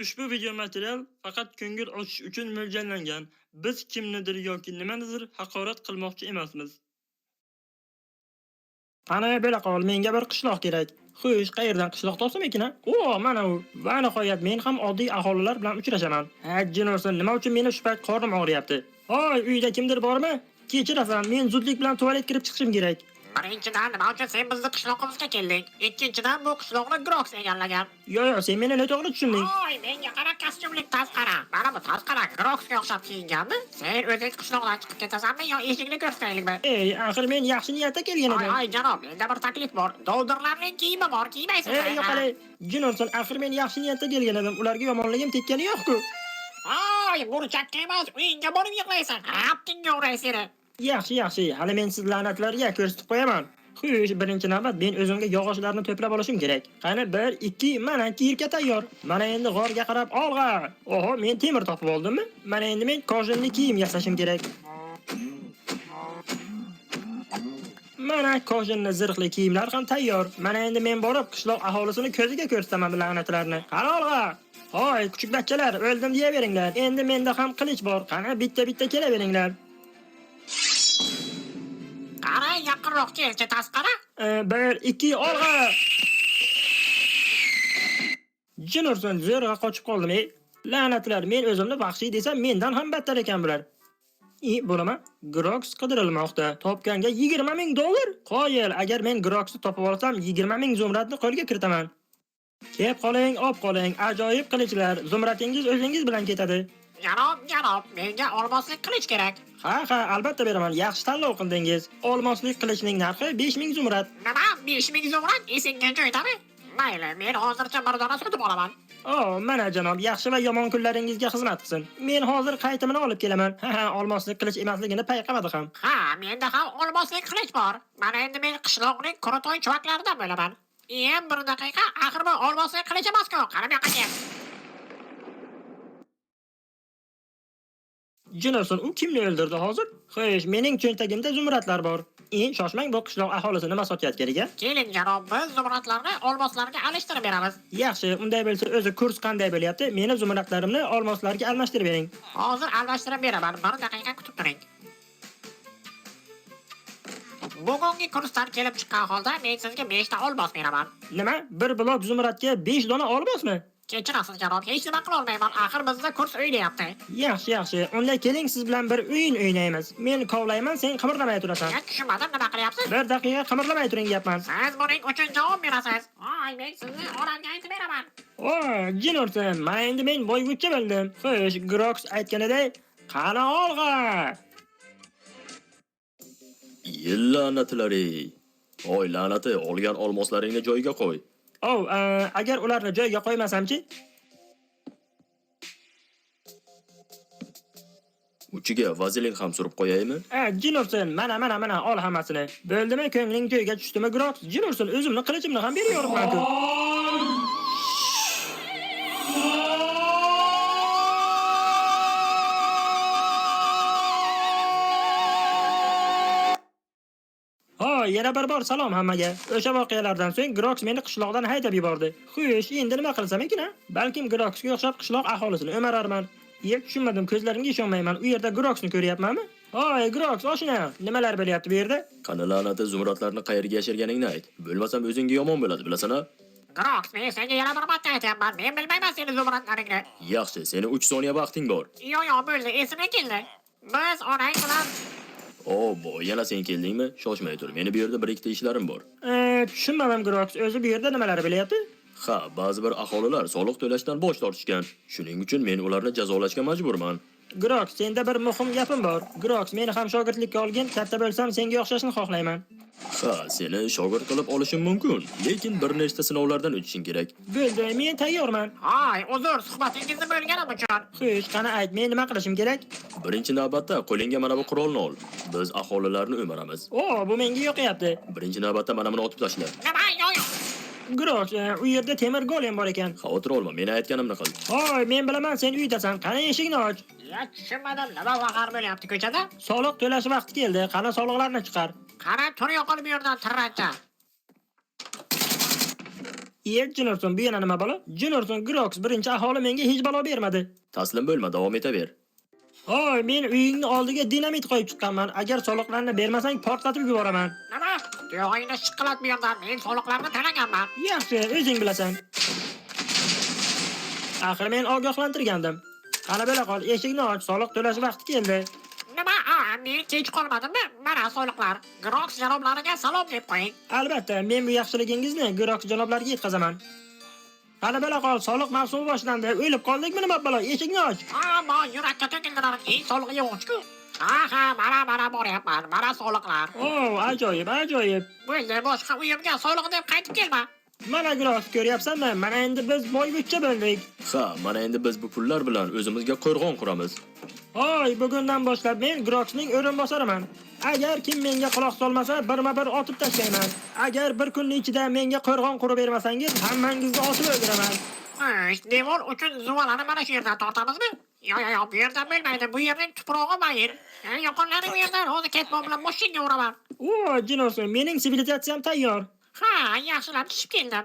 Ushbu video material faqat ko'ngil ochish uchun mo'ljallangan. Biz kimnidir yoki nimanidir haqorat qilmoqchi emasmiz. Qani bo'la qol, menga bir qishloq kerak. Xo'sh, qayerdan qishloq topsam ekan a? O, mana u. Va nihoyat men ham oddiy aholilar bilan uchrashaman. Ha, jin ursin, nima uchun meni shu payt qornim og'riyapti? Hoy, uyda kimdir bormi? Kechirasan, men zudlik bilan tualet kirib chiqishim kerak. Birinchidan, nima uchun sen bizni qishlog'imizga kelding? Ikkinchidan, bu qishloqni Grox egallagan. Yo, yo, sen meni noto'g'ri tushunding. Oy, menga qara kostyumli tasqara. Mana bu tasqara Groxga o'xshab kiyinganmi? Sen o'zing qishloqdan chiqib ketasanmi yo eshikni ko'rsataylikmi? Ey, axir men yaxshi niyatda kelgan Ay edim. ay janob, menda bir taklif bor. Dovdirlarning kiyimi bor, kiymaysizmi? Ey, yo'qali, jin ursin, axir men yaxshi niyatda kelgan edim. Ularga yomonligim tekkani yo'q-ku. Ay, burchakka emas, uyingga borib yig'laysan. Aptingga uray seni. Yaxshi, yaxshi. Hali men siz la'natlarga ko'rsatib qo'yaman. Xo'sh, birinchi navbat men o'zimga yog'ochlarni to'plab olishim kerak. Qani 1, 2, mana kirka tayyor. Mana endi g'orga qarab olg'a. Oho, men temir topib oldimmi? Mana endi men kojinli kiyim yasashim kerak. Mana kojinli zirhli kiyimlar ham tayyor. Mana endi men borib qishloq aholisini ko'ziga ko'rsataman bu la'natlarni. Qani olg'a. Hoy, kuchuk bachchalar, o'ldim deyaveringlar. Endi menda ham qilich bor. Qani bitta-bitta kelaveringlar. Qara, yaqinroq kelchi tasqara. 1, 2, olg'a! Jin ursin, zo'rg'a qochib qoldim, ey. La'natlar, men o'zimni vahshiy desam, mendan ham battar ekan bular. I, bu nima? Grox qidirilmoqda. Topganga 20 000 dollar? Qoyil, agar men Groxni topib olsam, 20 000 zumradni qo'lga kiritaman. Kep qoling, op qoling, ajoyib qilichlar, zumratingiz o'zingiz bilan ketadi. Janob, janob, menga olmoslik qilich kerak. Ha, ha, albatta beraman. Yaxshi tanlov qildingiz. Olmoslik qilichning narxi 5000 zumrad. Nima? 5000 zumrad esingga joyidami? Mayli, men hozircha bir dona sotib olaman. O, mana janob, yaxshi va yomon kunlaringizga xizmat qilsin. Men hozir qaytimini olib kelaman. Ha, ha, olmoslik qilich emasligini payqamadi ham. Ha, menda ham olmoslik qilich bor. Mana endi men qishloqning krutoy chuvaklaridan bo'laman. Iyem bir daqiqa, axir bu olmoslik qilich emas-ku. Qara bu yoqqa kel. Jin ursin, u kimni o'ldirdi hozir? Xo'sh, mening cho'ntagimda zumradlar bor. Shoshmang, bu qishloq aholisi nima sotayotgan ekan? Keling janob, biz zumradlarni olmoslarga alishtirib beramiz. Yaxshi, unday bo'lsa o'zi kurs qanday bo'lyapti? Meni zumradlarimni olmoslarga almashtirib bering. Hozir almashtirib beraman, bir daqiqa kutib turing. Bugungi kursdan kelib chiqqan holda men sizga 5 ta olmos beraman. Nima? Bir blok zumradga 5 dona olmosmi? Kechirasiz janob, hech nima qila olmayman. Axir bizda kurs o'ynayapti. Yaxshi, yaxshi. Unda keling siz bilan bir o'yin o'ynaymiz. Men kovlayman, sen qimirlamay turasan. Ya tushunmadim, nima qilyapsiz? Bir daqiqa qimirlamay turing deyapman. Siz buning uchun javob berasiz. Voy, men sizni onamga aytib beraman. O, jin ursin. Mana endi men boyvuchcha bo'ldim. Xo'sh, Grox aytganiday, qani olg'a? La'natlari. Oy la'nati, olgan olmoslaringni joyiga qo'y. Ov, agar ularni joyiga qo'ymasamchi? Uchiga vazelin ham surib qo'yaymi? A, jin ursin. Mana, mana, mana, ol hammasini. Bo'ldimi, ko'ngling joyiga tushdimi, Grox? Jin ursin, o'zimni qilichimni ham beraveribman-ku. Ho, yana bir bor salom hammaga. O'sha voqealardan so'ng Grox meni qishloqdan haydab yubordi. Xo'sh, endi nima qilsam ekan a? Balkim Groxga o'xshab qishloq aholisini o'mararman. Yeb tushunmadim, ko'zlarimga ishonmayman. U yerda Groxni ko'ryapmanmi? Hoy, Grox, oshna, nimalar bo'lyapti bu yerda? Qani la'nati, zumradlarni qayerga yashirganingni ayt. Bo'lmasam o'zingga yomon bo'ladi, bilasan-a? Grox, men senga yana bir marta aytyapman. Men bilmayman seni zumradlaringni. Yaxshi, seni 3 soniya vaqting bor. Yo, yo, bo'ldi, esimga keldi. Biz onang bilan O, boy, yana sen keldingmi? Shoshmay tur, meni bu yerda bir ikkita ishlarim bor. Tushunmadim Grox, o'zi bu yerda nimalar bo'lyapti? Ha, ba'zi bir aholilar soliq to'lashdan bosh tortishgan. Shuning uchun men ularni jazolashga majburman. Grox, senda bir muhim gapim bor. Grox, meni ham shogirdlikka olgin, katta bo'lsam senga o'xshashni xohlayman. Ha, seni shogird qilib olishim mumkin, lekin bir nechta sinovlardan o'tishing kerak. Bo'ldi, men tayyorman. Hay, uzr, suhbatingizni bo'lganim uchun. Xo'sh, qani ayt, men nima qilishim kerak? Birinchi navbatda qo'lingga mana bu qurolni ol. Biz aholilarni o'maramiz. O, bu menga yoqyapti. Birinchi navbatda mana buni otib tashla. Nima? Yo, yo. Grox, u yerda temir golem bor ekan. Xavotir olma, meni aytganimni qil. Hoy, men bilaman sen uydasan. Qani eshikni och. Ya tushunmadim, nima vaqar bo'lyapti ko'chada? Soliq to'lash vaqti keldi. Qani soliqlarni chiqar. Qara, tur yo'qol bu yerdan tirrancha. Iye, jin ursin, bu yana nima balo? Jin ursin, Grox, birinchi aholi menga hech balo bermadi. Taslim bo'lma, davom etaver. Hoy, men uyingni oldiga dinamit qo'yib chiqqanman. Agar soliqlarni bermasang, portlatib yuboraman. Nima? Tuyog'ingni shiqillat bu yerdan. Men soliqlarni to'laganman. Yaxshi, o'zing bilasan. Axir men ogohlantirgandim. Qani bo'la qol, eshikni och, soliq to'lash vaqti keldi. Nima? A, men kech qolmadimmi? Mana soliqlar. Grox janoblariga salom deb qo'ying. Albatta, men bu yaxshiligingizni Grox janoblariga yetkazaman. Qani bo'la qol, soliq mavsumi boshlandi. O'lib qoldikmi nima balo? Eshikni och. Ammo yurakka to'kildilar. Ey soliq yog'ochku. Ha ha, mana mana boryapman. Mana soliqlar. O, ajoyib, ajoyib. Bo'ldi, boshqa uyimga soliq deb qaytib kelma. Mana Grox, ko'ryapsanmi? Mana endi biz boyvuchcha bo'ldik. Ha, mana endi biz bu pullar bilan o'zimizga qo'rg'on quramiz. Hoy, bugundan boshlab men Groxning o'rinbosariman. Agar kim menga quloq solmasa, birma-bir otib tashlayman. Agar bir kunning ichida menga qo'rg'on qurib bermasangiz, hammangizni otib o'ldiraman. Xo'sh, devor uchun zuvalani mana shu yerdan tortamizmi? Yo, yo, yo, bu yerdan bo'lmaydi. Bu yerning tuprog'i mayin. Yo'qonlaring bu yerdan hozir ketmon bilan moshinga uraman. O, jin ursin, mening sivilizatsiyam tayyor. Ha, yaxshilab tushib keldim.